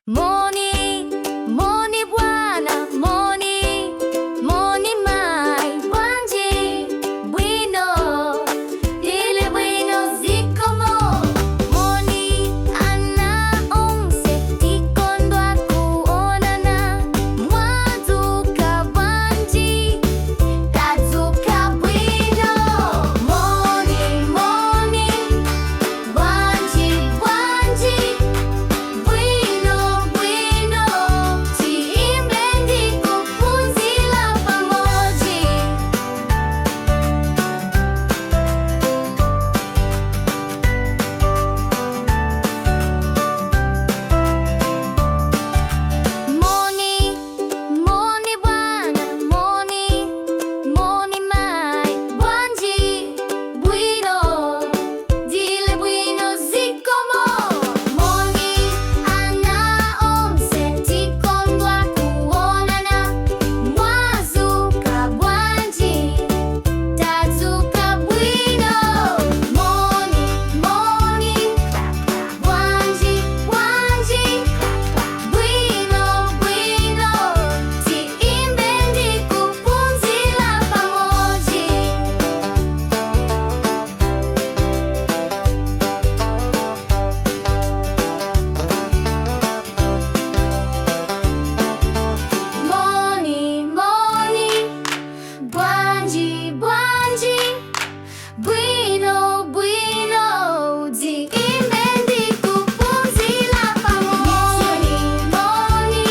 Moni, moni bwana, moni, moni mai, bwanji, bwino, ndili bwino zikomo. Moni ana onse, tikondwa kuonana, mwadzuka bwanji, tadzuka bwino. Moni, moni, bwanji, bwanji. Bwino, bwino, tiimbe ndi kuphunzira pamodzi. Moni, moni bwana, moni, moni mai, bwanji, bwino, ndili bwino zikomo. Moni ana onse, tikondwa kuonana, mwadzuka bwanji, tadzuka bwino. Moni, moni, bwanji, bwanji. Bwino, bwino, tiimbe ndi kuphunzira pamodzi. Moni, moni, bwanji, bwanji. Bwino, bwino, tiimbe ndi kuphunzira pamodzi. Moni,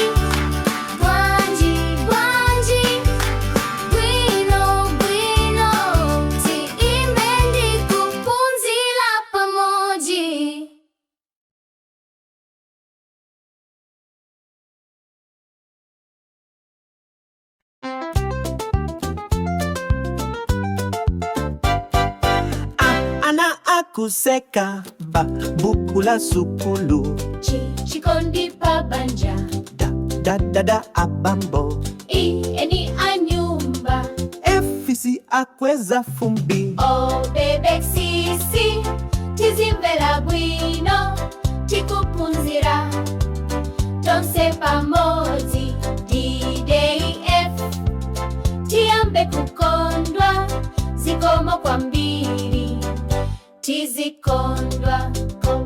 bwanji, bwanji. Bwino, bwino, tiimbe ndi kuphunzira pamodzi. A, ana akuseka, B, buku la sukulu. Ch, chikondi pabanja. D, da da da abambo. E, eni anyumba. F, fisi akweza fumbi. O, B, B, C, C, tizimvera bwino, tikuphunzira tonse pamodzi. D, D, F, tiyambe kukondwa, zikomo kwambiri, tizikondwa ko.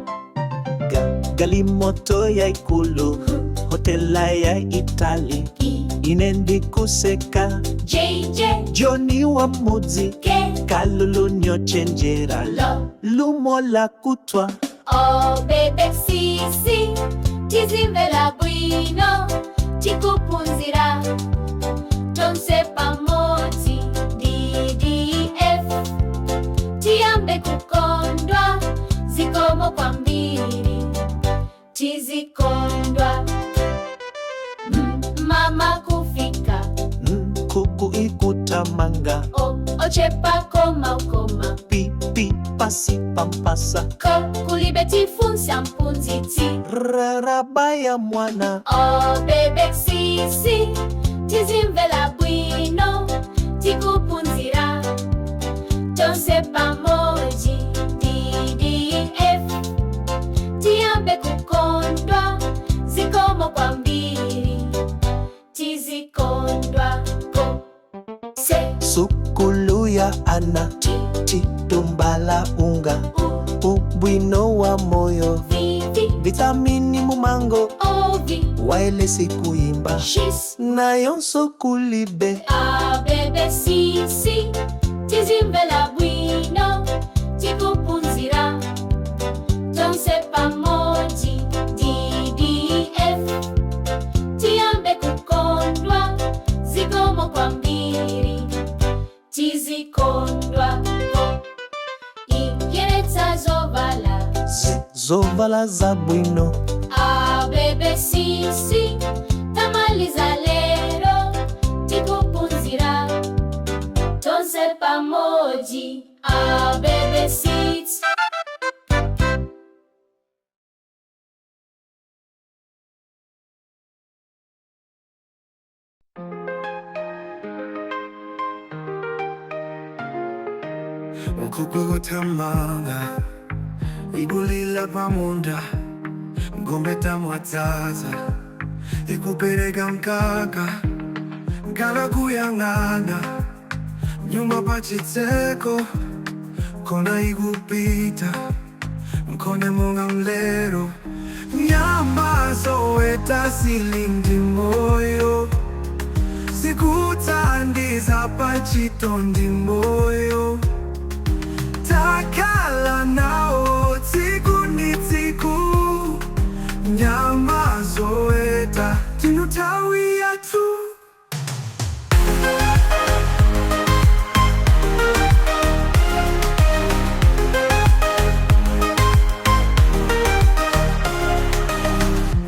G, galimoto yaikulu, hotela ya Itali. E, Ine ndikuseka. J, J, Joni wa mudzi. K, Kalulu nyochenjera. L, Lumo la kutwa. O, B, B, C, C, tizimvera bwino, tikuphunzira tonse pamodzi. D, D, F, tiyambe kukondwa, zikomo kwambiri, tizikondwa. M, mama kufika. N, kuku ikuthamanga. O, ochepa koma okoma. P, P, pasi pampasa. K, kulibe tifunsa mphunzitsi. R, raba ya mwana. O, B, B, C, C, tizimvera bwino, tikuphunzira tonse pamodzi. D, D, F, tiyambe kukondwa, zikomo kwambiri, tizikondwa ko. C, Sukulu ya ana. T, T, tumbala unga. U, Ubwino wa moyo. V, V, Vitamini mumango. O, V, Wailesi kuimba. Shis. Nayonso kulibe. A, B, B, C, C, tizimvera bwino, tikuphunzira tonse pamodzi. D, D, F, tiyambe kukondwa, zikomo kwambiri, tizikondwa ko. E, yeretsa zovala. Z, zovala za bwino. A, B, B, C, C, tamaliza lero, tikuphunzira tonse pamodzi. A, B, B, C, C. Nkhuku ikuthamanga, ikulila pamunda. Ngombe tamwadzaza ikupereka mkaka Nkala kuyang'ana nyumba pachitseko kona ikupita mkhonde monga mlero. Nyama zoweta zili ndi moyo, zikuthandiza pantchito ndi moyo. Takhala nawo tsiku ndi tsiku, nyama zoweta ndinu nthawi yathu.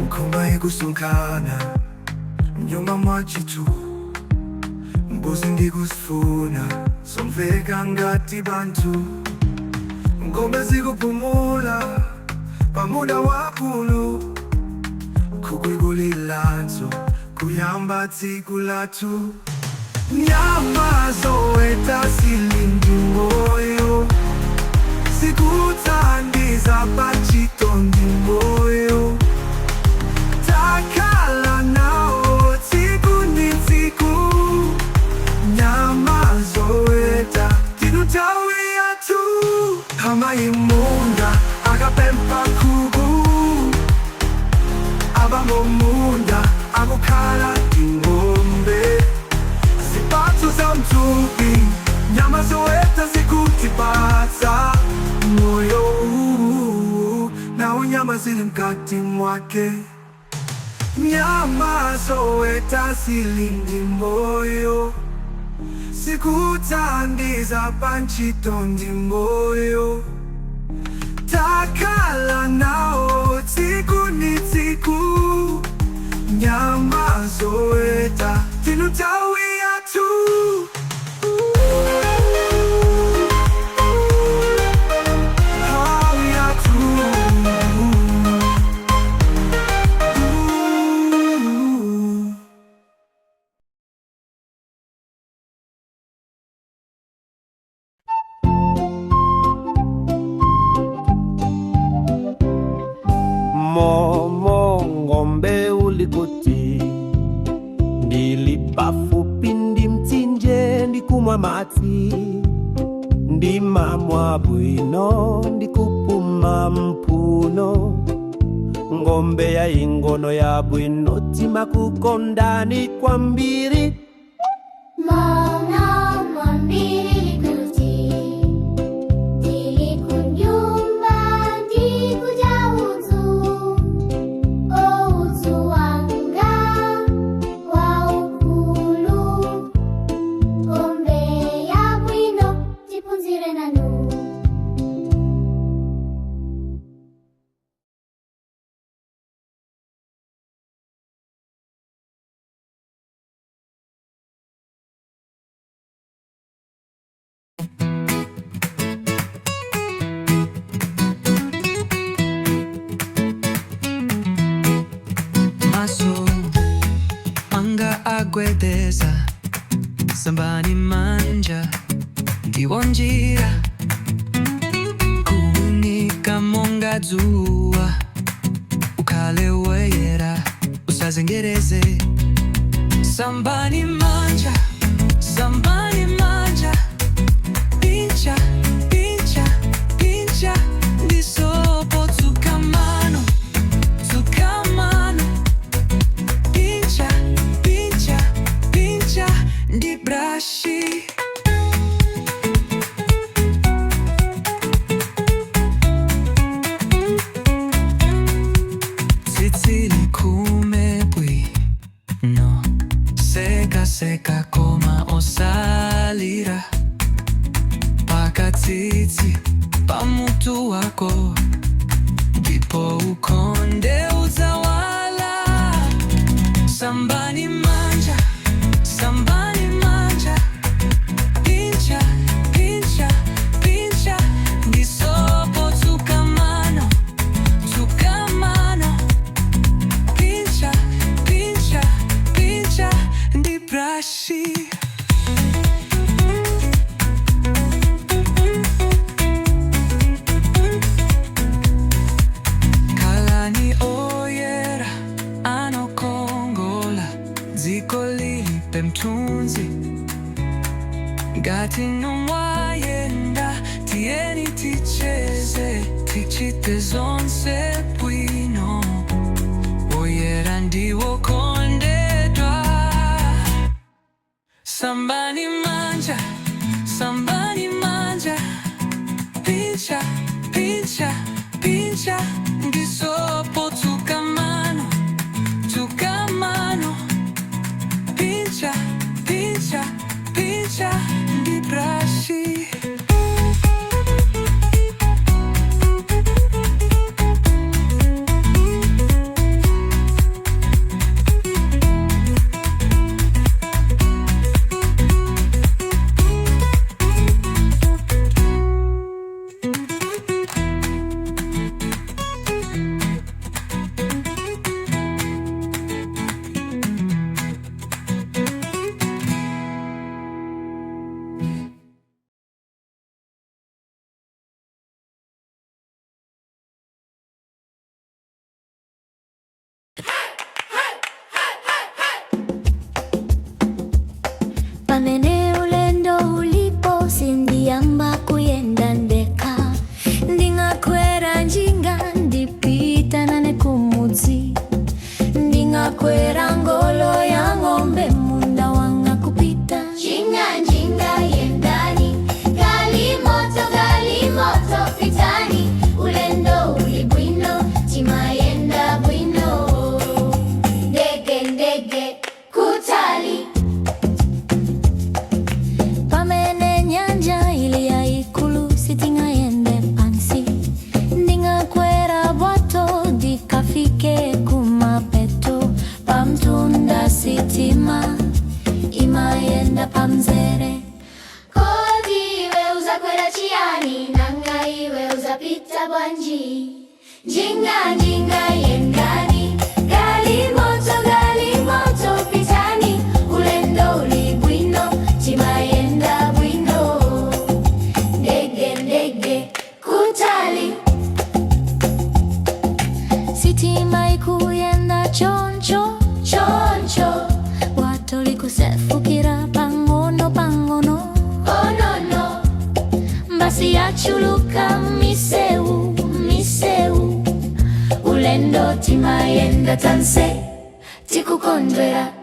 Nkhumba ikusonkhana mnyumba mwachitu, mbuzi ndikuzifuna zomveka ngati bantu. Ngombe zikupumula pamuda wakulu, nkhuku ikulilanso kuyamba tsiku lathu. Nyama zoweta zili ndi moyo, zikuthandiza pantchito ndi moyo. Takhala nawo tsiku ndi tsiku, nyama zoweta ndinu nthawi yathu. Amayi munda akapempha nkhuku, abambo munda akukhala ndi ng'ombe. Zipatso za mthupi, nyama zoweta zikutipatsa moyo uwu, nawo nyama zili mkati mwake. Nyama zoweta zili ndi moyo, zikuthandiza pantchito ndi moyo. Takhala nawo tsiku ndi tsiku, nyama zoweta ndinu nthawi yathu. Nthawi yathu. Momo ng'ombe ulikuti, ndili pafupi ndi mtsinje ndikumwa madzi, ndimamwa bwino ndikupuma mphuno. Ng'ombe ya ingono ya bwino timakukondani kwambiri. Mona mwambiri likuti, ndili kunyumba ndikudya udzu, o udzu wanga waukulu. Ng'ombe ya bwino tiphunzire nanu. Maso anga agwedeza, sambani manja ndiwo njira kuunika monga dzuwa, ukhale woyera usazengereze. Sambani manja, sambani manja, pincha pincha pincha ndi sopo, tsuka mano tsuka mano, pincha pincha pincha ndi brashi. Tsitsi likume bwino, seka seka koma osalira, paka tsitsi pamutu wako ndipo ukonde udzawala. Sambani manja, sambani manja, pincha pincha pincha ndi sopo, tsuka mano tsuka mano, pincha pincha pincha ndi brashi. mthunzi. Ngati numwayenda, tiyeni ticheze, tichite zonse bwino, woyera ndiwokondedwa. Sambani manja, sambani manja, pincha, pincha, pincha, ndi sopo tsuka mano, tsuka mano, pincha, pincha, pincha, ndi brashi. Pamene ulendo ulipo sindiyamba kuyenda ndekha. Ndingakwera njinga ndipita nane kumudzi. Ndingakwera ngolo ya ng'ombe munda wanga kupita. Njinga njinga yendani, galimoto galimoto pitani, ulendo uli bwino, timayenda bwino. Ndege ndege kutali. Pamene nyanja ili yaikulu sitingayende pansi. Ndingakwera bwato ndikafike kumapeto. Pamtunda sitima imayenda pamzere. Kodi iwe uzakwera chiyani, nanga iwe uzapita bwanji? Njinga njinga yendani, galimoto galimoto pitani, ulendo uli bwino, timayenda bwino. Ndege ndege kutali. Sitima ikuyenda choncho Choncho. Bwato likusefukira pang'ono pang'ono. Oh no no. Basi yachuluka miseu miseu. Ulendo timayenda tonse tikukondwera.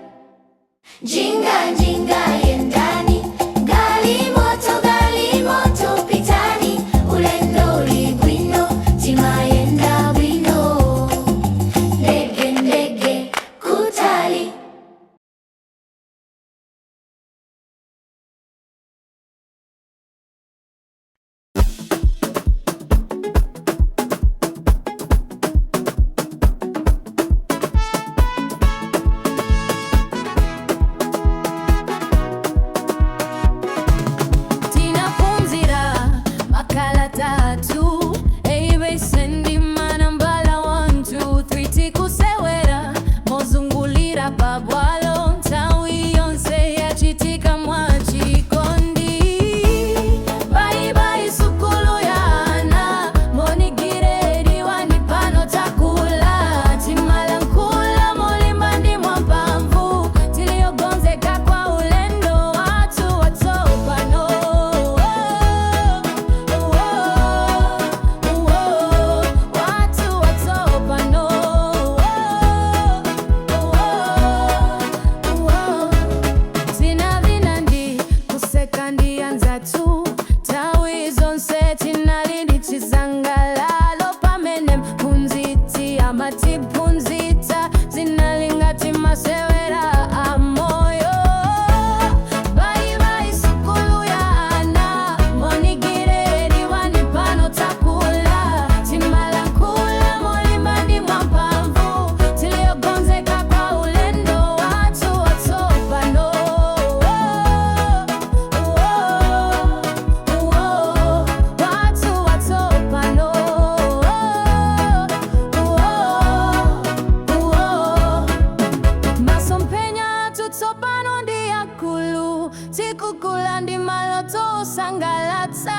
Njinga njinga yendani, galimoto galimoto pitani, ulendo uli bwino, timayenda bwino. Ndege ndege kutali. Tinaphunzira makalata atatu, A, B, C ndi manambala 1 2 3, tikusewera mozungulira pabwalo, nthawi yonse yachitika mwachikondi. Bye bye sukulu ya ana, moni giredi 1, pano takula, timalankhula molimba ndi mwamphamvu, tili okonzeka kwa ulendo wathu watsopano. Wathu watsopano. Tinavina ndi kuseka ndi anzathu, nthawi zonse tinali ndi chisangalalo, pamene mphunzitsi amatiphunzitsa zinali ngati masewera amoyo. Bye bye sukulu ya ana, moni giredi 1, pano takula, timalankhula molimba ndi mwamphamvu, tili okonzeka kwa ulendo wathu watsopano. Wathu watsopano. Masomphenya athu tsopano ndi akulu, tikukula ndi maloto osangalatsa.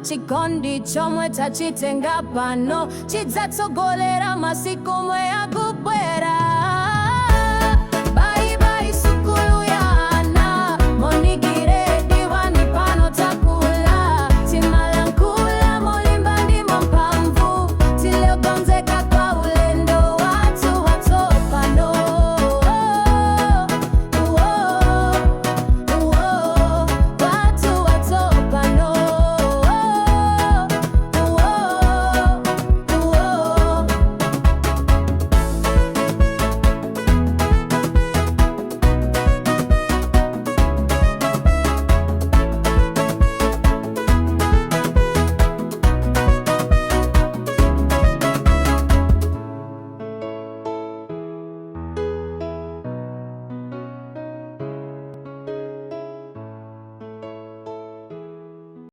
Chikondi chomwe tachitenga pano chidzatsogolera masiku omwe akubwera.